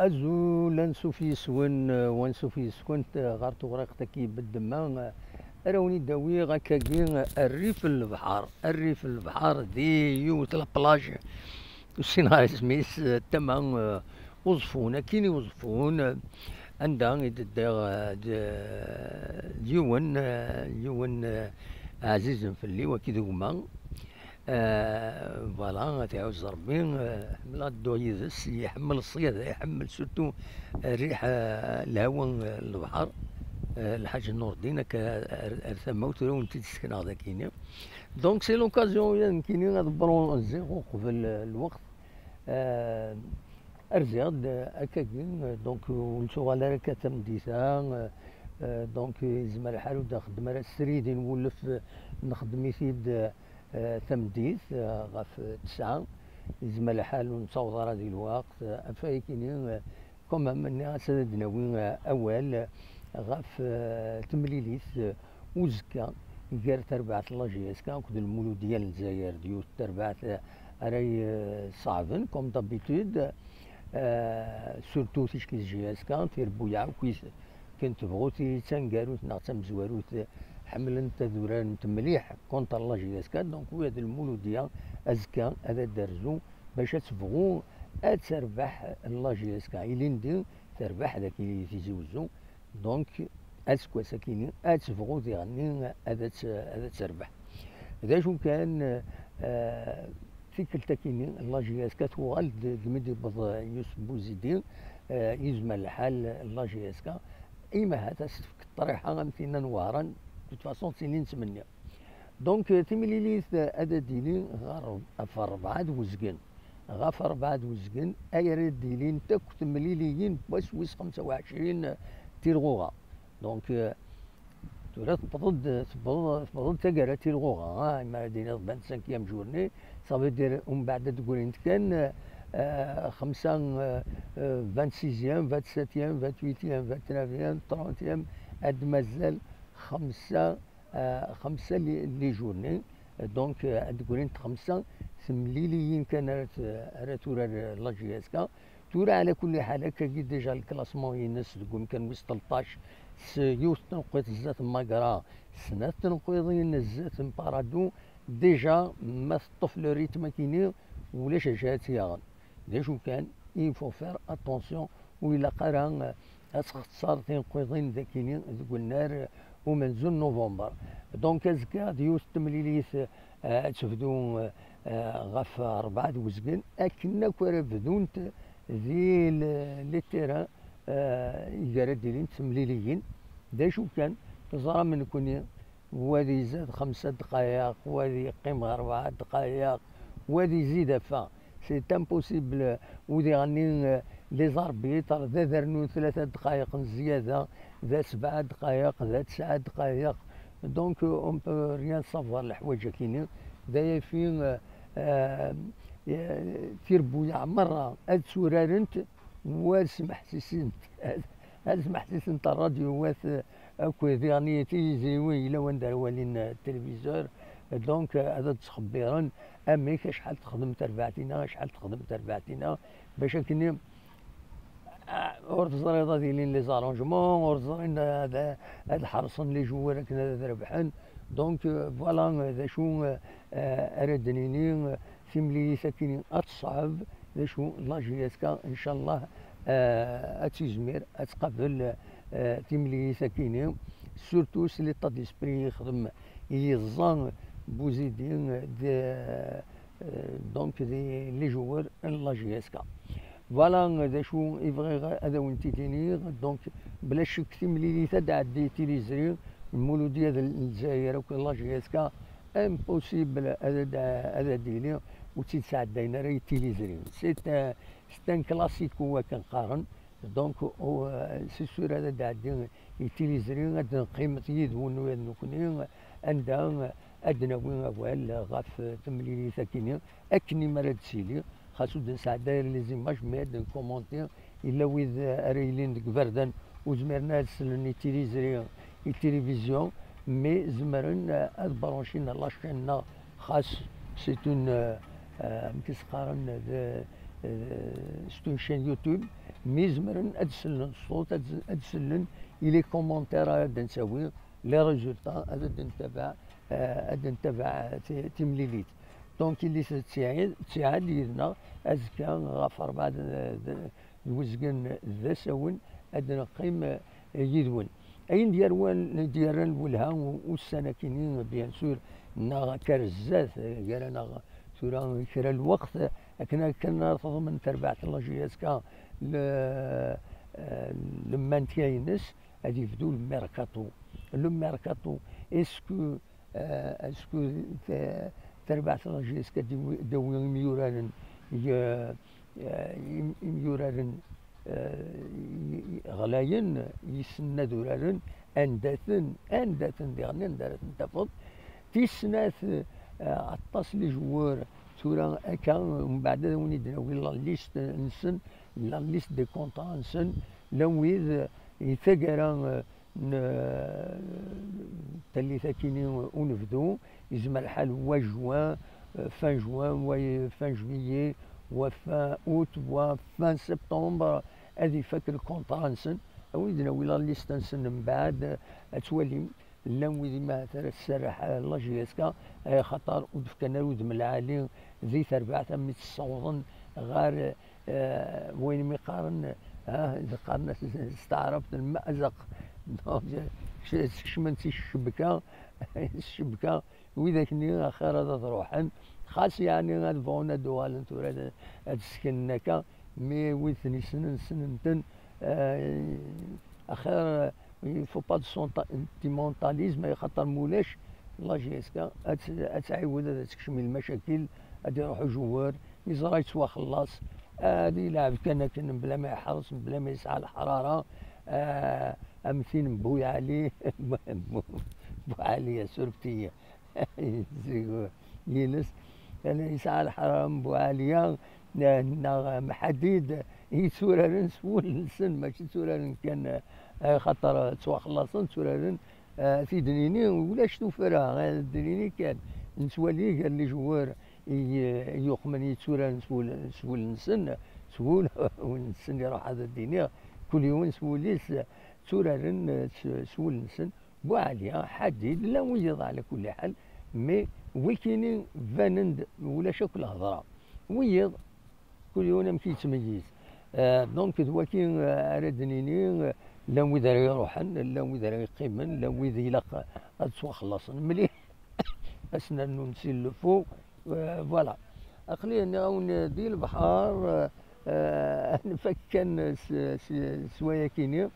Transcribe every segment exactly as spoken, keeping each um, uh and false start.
Azul, ansuf yes-wen, eh, wansuf yes-kent, eh, ɣer tewriqt-agi n ddemma, eh, ara wen-id-awiɣ akkagi, eh, rrif n lebḥer, rrif n lebḥer di yiwet la plage, ur ssineɣ isem-is, eh, tama, eh, Uẓeffun, akkin i Uẓeffun, eh, anda i d-ddiɣ, eh, d, d yiwen, eh, yiwen, eh, ɛzizen fell-i, waki d gma. Eh, voilà, ad iɛuzz Ṛebbi, eh, ḥemmleɣ ad dduɣ yid-s, iḥemmel ṣṣyada, iḥemmel surtout rriḥ, eh, lhawa, eh, n lebḥer, eh, Lḥaǧ Nurdin, akka ar, ar tama-w, tura wen-t-id-ssekneɣ dagini. Donc, c'est l'occasion, ya nekkini ad bronziɣ uqbel, eh, lweqt. Eh, rziɣ-d, eh, akkagi, eh, donc, ur nettuɣal ara akka tameddit-a, eh, eh, donc, yezmer lḥal ur d-nxeddem ara srid n wulef, eh, nxeddem-it-id, eh, eh, tameddit, eh, ɣef ttesɛa, yezmer lḥal ur nettaweḍ ara di lweqt, eh, ɣef wayakini, eh, quand même, nniɣ-as ad d-nawi, eh, awal, eh, ɣef, eh, temlilit, eh, uzekka, gar terbaɛt n la J S K akked Lmuludya n Lezzayer, d yiwet n terbaɛt, eh, ara yi-, eh, ṣeɛben, comme d'habitude, eh, surtout ticki d J S K, tirebbuyaɛ akk-it. Akken tebɣu tili d taneggarut neɣ d tamezwarut, ḥemmlent ad urarent mliḥ contre la J S K, donc wiyaḍ Lmuludya azekka ad d-terzu bac ad tebɣu ad terbeḥ la J S K. Ilindi terbeḥ dagi Tizi Wezzu, donc aseggas-akini ad tebɣu diɣenni ad tt-, ad terbeḥ. D acu kan, eh, tikkelt-akini, la J S K tuɣal-d deg mi d-yewweḍ Yusef Buzidi, eh, yezmer lḥal la J S K, imahat ad s-tefk ṭṭriḥa am tinna n Wehran, de toute façon, d tin i nettmenni. Donc, eh, timlilit, eh, ad d-tili ɣer, ɣef rebɛa d wezgen. Ɣef rebɛa d wezgen, ay ara d-ilint akk temliliyin n wass wis xemsa u ɛecrin Tirɣuɣa. Donc, eh, tura tewweḍ-d, tewweḍ, tewweḍ-d taggara Tirɣuɣa, ah, ma ad d-iniḍ vingt-cinquième journée, ça veut dire, umbeɛd ad d-ggrint kan, eh, xemsa, eh, eh, vingt-sixième, vingt-septième, vingt-huitième, vingt-neuvième, trentième, ad d-mazal xemsa, eh, xemsa les, les journées. Donc, eh, ad d-ggrint xemsa temliliyin kan ara t-, ara turar, eh, la J S K. Tura, ɛla kulli ḥal, akkagi déjà lklasman-ines deg umkan wis tleṭṭac, s yiwet tneqqiḍt zdat n Magra, snat tneqqiḍin zdat n Paradou, déjà ma teṭṭef le rythme-akini, ulac acu ara tt-yaɣen. D acu kan, il faut faire attention, ur ilaq ara, eh, ad txeṣṣer tineqqiḍin dagini deg unnar umenzu n november. Donc, azekka d yiwet temlilit, eh, ad tebdu, eh, ɣef rebɛa d wezgen, akken akk ara bdunt di le-, les terrains, eh, i ara d-ilint temliliyin. D acu kan, teẓram nekkni, wa ad izad xemsa dqayeq, wa ad yeqqim rebɛa dqayeq, wa ad izid afa. C'est impossible. U diɣenni, eh, les arbitres, d ad rnun tlata dqayeq n zzyada, d sebɛa dqayeq, d tesɛa dqayeq. Donc, euh, on peut rien savoir leḥwaǧ-akini. D ayafi, euh, euh, euh, tirebbuyaɛ merra ad tturarent, wa ad smeḥsisent, ad smeḥsisent ṛṛadyu, wat, euh, akk diɣenni tiliẓri, yella wanda ara walin, euh, tilivizur. Donc, euh, ad ttxebbiren amek, acḥal texdem terbaɛt-inna, acḥal texdem terbaɛt-inna, bac akken, ah, ur teẓriḍ ad ilin les arrangements, ur ẓrin ad, ad ḥerṣen les joueurs akken ad rebḥen. Donc, euh, voilà, euh, d acu, euh, euh, ara d-nini, euh, timlilit-akini ad teṣɛeb, d acu, la J S K, ncallah, euh, ad tizmir ad tqabel, euh, timlilit-akini, surtout s l'état d'esprit yexdem yeẓẓa Buzidi, euh, d, euh, donc, d les joueurs n la J S K. Voilà, d acu i bɣiɣ ad awen-t-id-iniɣ. Donc, bla ccek, timlilit ad d-tɛeddi tiliẓri, Lmuludya d Lezzayer akk d la J S K, impossible ad, ad, ad d-yili ur tt-id-sɛeddayen ara i tiliẓri. C'est un, c'est un classico, akken qqaren. Donc, au, euh, c'est sûr, ad d-tɛeddi i tiliẓri, ad neqqim yid-wen u nekkni, anda ad d-nawi awal ɣef temlilit-akini, akken i mi ara d-tili, xas ur d-nesɛedday ara les images, mais ad nkumanti, yella wid ara yilin deg iberdan ur zmiren ara ad slen i tiliẓri, i tilivizyu, mais zemren ad branchent la chaîne-nneɣ, xas c'est une, euh, euh, amek i s-qqaren, d, euh, c'est une chaîne YouTube, mi zemren ad sellen ṣṣut, ad, ad sellen i les commentaires ara d-ntawi, les résultats, ad d-ntabaɛ, euh, ad d-ntabaɛ ti-, timlilit. Donc, il est ttiɛad, ttiɛad yid-neɣ azekka ɣef rebɛa d, d, d wezgen d asawen ad neqqim, euh, yid-wen. Ayen d-yerwan, d-yerran lwelha u-, ussan akkin-nni, bien sûr, neɣ akka ar zdat, eh, gar-aneɣ tura kra n lweqt, akken, akken ara teḍmen terbaɛt n la J S K le, eh, le maintien-ines, ad yebdu le mercato. Le mercato, est-ce que, eh, est-ce que te-, terbaɛt n la J S K d-iwi-, d-awi imyuraren, eh, eh, im-, imyuraren eh, ɣlayen, yessnen ad uraren, anda-ten, anda-ten diɣen, anda ara ten-tafeḍ. Tis snat, eh, aṭas n ijewwur tura akka, mbeɛd ad awen-id-nawi la liste-nsen, la liste des contrats-nsen, llan wid, eh, i taggara, eh, n tallit akkin-nni unebdu, yezmer lḥal wa juin, euh, fin juin, wa fin juillet, wa fin août, wa fin septembre, ad ifak lkunṭra-nsen. Awi-d nawi la liste-nsen mbeɛd, ad twalim. Llan wid i ma ara tserreḥ, euh, la J S K, axaṭer ur d-fkan ara udem lɛali di terbaɛt, am mi tt-ssawḍen ɣer, eh, wayen mi qqaren, ah, qqaren s taɛrabt lmazeq. Donc, s-, sekcmen-tt i ccebka, s ccebka, widak-nni axir ad, ad ruḥen. Xas yeɛni ad bɣun ad uɣalen tura ad, ad seknen akka, mi wid ten-yessnen, ssnen-ten, eh, axir, il faut pas de senta-, sentimentalisme, axaṭer mulac, la J S K ad, ad tɛiwed ad tekcem i lmacakil, ad iruḥ ujewwer, yeẓra yettwaxellaṣ, ad yelɛeb kan akken mebla ma iḥres, mebla ma yesɛa leḥrara, ah, am tin n Buɛli, Buɛli, surfet-iyi. Yiles, yesɛa leḥrara n Buɛliya, eh, neɣ Mḥadid, yetturaren s wul-nsen, mačči tturaren kan, eh, axaṭer ttwaxellaṣen, tturaren, eh, tid-nini, ulac tuffra, eh, d-nini kan, nettwali gar lijewwur i, i yuqmen yetturaren s wul-, s wul-nsen, s wul-nsen iruḥ ad d-iniɣ, kul yiwen s wul-is, tturaren, eh, s, s wul-nsen. Buɛli, Ḥadid, llan wiyaḍ ɛla kulli ḥal, mais wikini banen-d ulac akk lehḍra. Wiyaḍ, kul yiwen amek yettmeyyiz. Euh, donc, d waki, euh, ara d-nini, euh, llan wid ara iruḥen, llan wid ara yeqqimen, llan wid ilaq ad ttwaxellaṣen mliḥ, ad s-nernun si llufu, Euh, voilà. Aql-i nniɣ-awen di lebḥer, euh, euh, nfak kan s, s, s wayakini.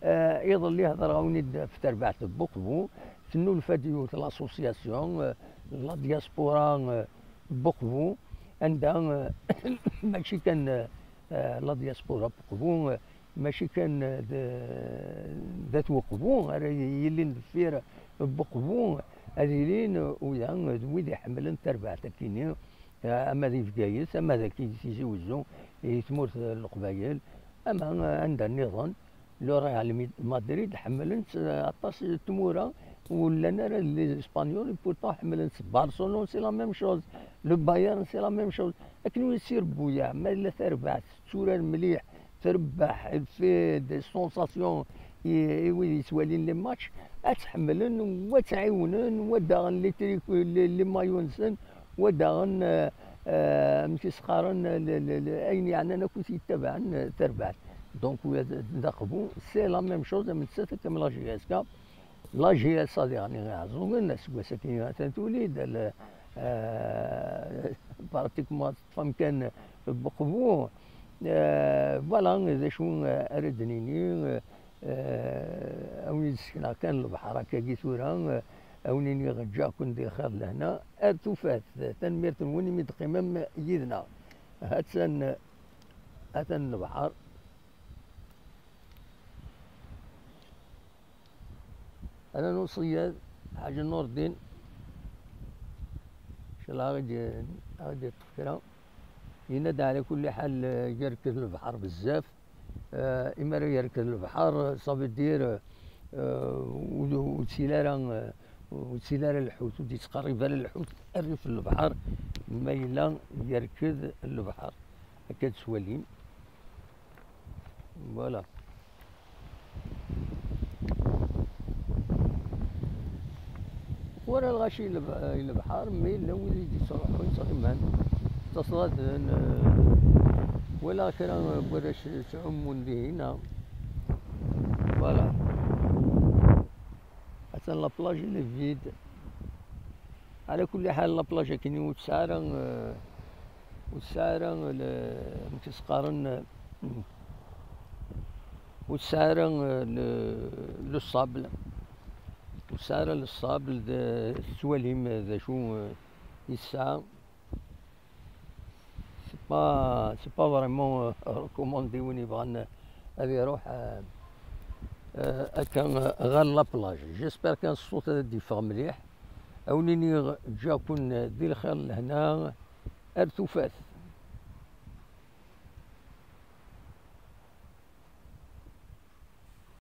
Euh, iḍelli hedreɣ-awen-id ɣef terbaɛt n Buqbu, tennulfa-d yiwet l'association, euh, la diaspora, euh, Buqbu, anda, euh, mačči kan, euh, la diaspora Buqbu, euh, mačči kan, eh, d, d at Weqbu ara yilin deffir n Weqbu, ad ilin, eh, uya, eh, d wid iḥemmlen tarbaɛt akkin-nni, eh, ama di Bgayet, ama d akkin di Tizi Wezzu, i tmurt n Leqbayel, ama, eh, anda nniḍen, le Real Mi-, Madrid, ḥemmlen-tt, eh, aṭas n tmura, ur llan ara les Espagnols, et pourtant ḥemmlen-tt. Barcelone, c'est la même chose, le Bayern, c'est la même chose. Akken ur yettirebbuyaɛ, ma yella tarbaɛt, tetturar mliḥ, trebbeḥ, elle fait des sensations i, i wid yettwalin les matchs, ad tt-ḥemmlen, wa tt-ɛiwnen, wa daɣen les trico-, les, les maillots-nsen, wa daɣen, euh, euh, amek i s-qqaren, le, le, le, ayen yeɛnan akk i t-yettabaɛen, euh, tarbaɛt. Donc, wa d, d Aqbu, c'est la même chose, am nettat akka am la J S K. La J S A diɣen Iɛeẓẓugen, aseggas-agi atan tuli-d, al-, euh, pratiquement teṭṭef amkan n Weqbu. Euh, voilà, d acu, euh, ara d-nini, euh, a wen-d-sekneɣ kan lebḥer akkagi tura, euh, a wen-iniɣ ǧǧiɣ-ken di xir lehna, ar tufat, tanemmirt-nwen imi d-teqqimem yid-neɣ. Atan, atan lebḥer. Ana n uṣeyyad, Ḥaǧi Nurdin, ncallah ad ɣ-d-, ad ɣ-d-iṭṭef kra. Yenna-d ɛla kulli ḥal, eh, yerked lebḥer bezzaf. Eh, imi ara yerked lebḥer, ça veut dire, eh, ur, ur ttili ara, eh, ur ttili ara lḥut, ur d-yettqerrib ara lḥut rrif n lebḥer, ma yella yerked lebḥer. Akka d-swalim. Voilà. Wala lɣaci i lebḥer, mais llan wid i d-yettruḥun ttɣiman, ttaṣḍaden, wala kra n warrac ttɛummun dihin. Voilà. Atan la plage, elle est vide. Ɛla kulli ḥal, la plage akkenni ur tesɛi ara, ur tesɛi ara, amek i s-qqaren, ur tesɛi ara le sable. Ur tesɛi ara le sable, tettwalim d acu i tesɛa. C'est pas, c'est pas vraiment recommandé win yebɣan ad iruḥ akka ɣer la plage. J'espère kan ṣṣut ad d-yeffeɣ mliḥ. A wen-iniɣ ǧǧiɣ-ken di lxir lehna. Ar tufat.